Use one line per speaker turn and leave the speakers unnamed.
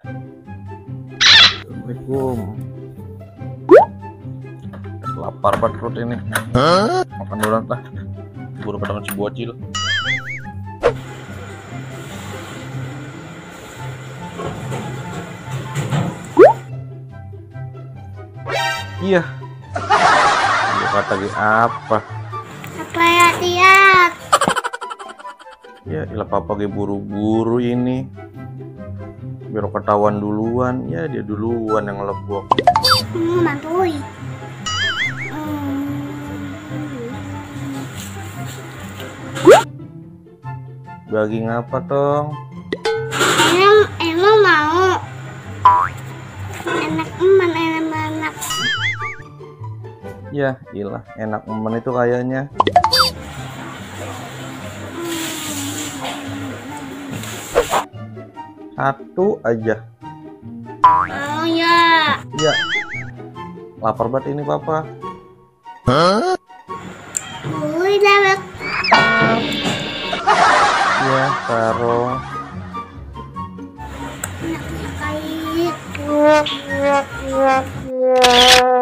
Assalamualaikum. Lapar banget perut ini. Makan dulu lah. Buru pada si bocil. Iya. Dia kata apa?
Apa ya lihat?
Ya, ilah papa ge buru-buru ini. Biar ketahuan duluan. Ya, dia duluan yang ngelebok.
Mantui.
Daging apa, Tong?
Emang mau. Enak enak.
Ya, ilah enak men itu kayaknya. Satu aja.
Oh ya.
Iya. Lapar banget ini papa.
Wih, dapat.
Ya, taruh.
Enak sekali.